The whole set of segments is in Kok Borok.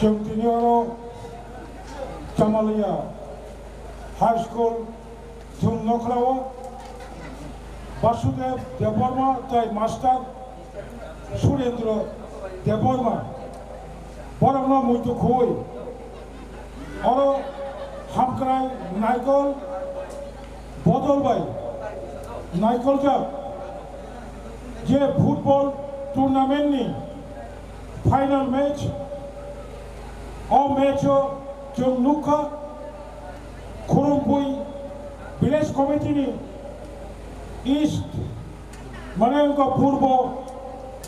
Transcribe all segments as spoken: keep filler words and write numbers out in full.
Chwng tini oro Chamalia High School thwng nokhlao Basudev Debbarma tai master Surendra Debbarma borokno muitu khuwi oro hamkrai naikol bodol bai naikoljak je football tournament ni final match, o match o chwng nukha Khurumphwi village committee ni East, mane wngkha Purbo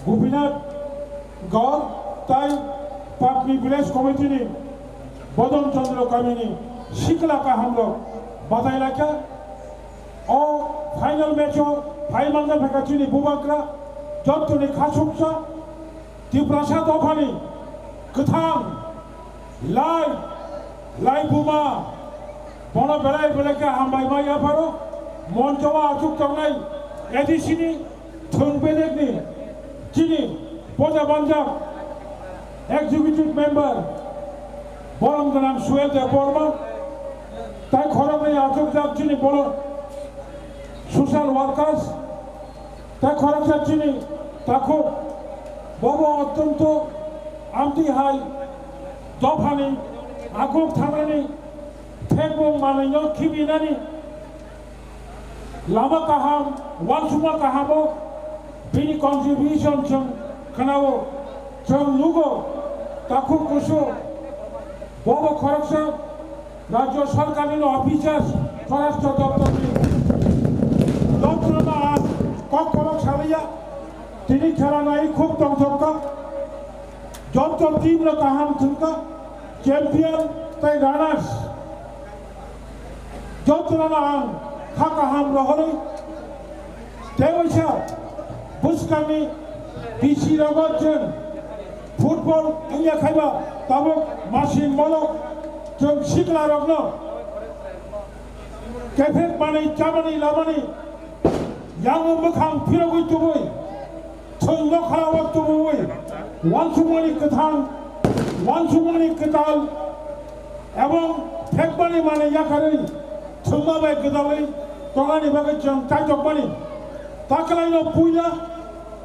Gopinath Gaur tai Patni village committee ni Bodon Chandra kamini sikla kaham rok batai laikha. O final match o phai mangna phaikha chini bubagra jottoni khasuksa Tiprasa dophani kwthang lai, lai buma bono belai belai khe hambai ma yapharo moncho o achuk tongnai A D C ni thwng bedekni chini poja banjak executive member borom gwnang Suel Debbarma tai khoroknwi achukjak chini bono social workers tai khoroksa chini takhuk bobo ottonto amtwi hai dophani akhuk thangnani thekmung manwino khibinani lama kaham, uansukma kahamo bini contribution chwng khwnao, chwng nugo, takhuk kusu, bobo khoroksa Rajya Sarkarni officers, Swarashtra Doptorni, Doptorno ang kok khorok saliya, tini khela nai khub tongthokka. Joto team rok kaham thwngkha, champion tei runners. Joto no ang kha kaham rohorwi tei waisa bwskangni B C rogo chwng football wngya khaiba tabuk masi molok chwng sikla rokno kephek manwi chamani lamani yango mwkhang phirogwi tubui. Chwng nokharao tubui uansukmani kwthang, uansukmani kwtal, ebong phekmani manwi yakarwi chwngma bai gwdalwi tongnani bagwi chwng chaitokmani. Takwlaino puila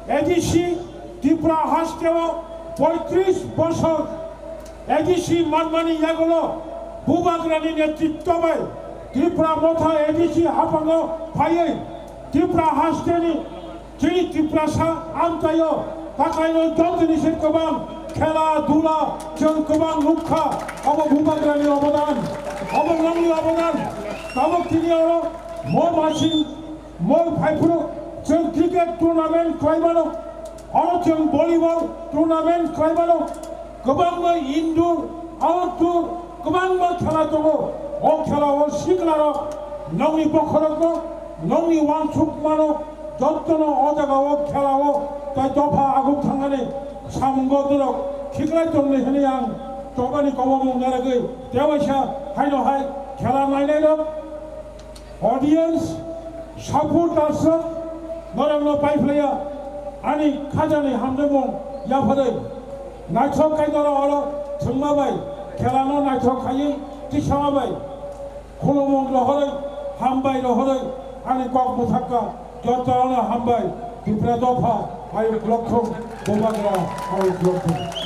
A D C Tripura hasteo poitris bosor A D C manmani yagulo Bubagrani netritto bai Tripura motha A D C haphango phaiwi Tripura hasteni chini Tiprasa amchaio taklaino jotoni se kwbang khela dula chwng kwbang nukha. Obo Bubagrani obodan, obo nongni obodan. Tabuk tini oro mo masing Mol phaiphuru chwng cricket tournament khlai mano, oro chwng volleyball tournament khlai mano, kwbangma indoor, outdoor, kwbangma khela tongo. O khela o siklarok nongni bokhorokno, nongni uansukmano, jottono o jaga o khela o tai dopha aguk thangani samungo norok khiklai tongni hwnwi ang chobani kobomung naragwi tewaisa haino hai khela nainairok. Audience, supporters rok norokno paiphlaiya ani khajani hamjakmung yapharwi naithok khe norok oro thwngma bai khelano naithok khaiwi tisama bai khulumung rohorwi hambai rohorwi ani kok mwthakka jotono hambai Tipra dopha ayuk lokthung Bubagra ayuk lokthung.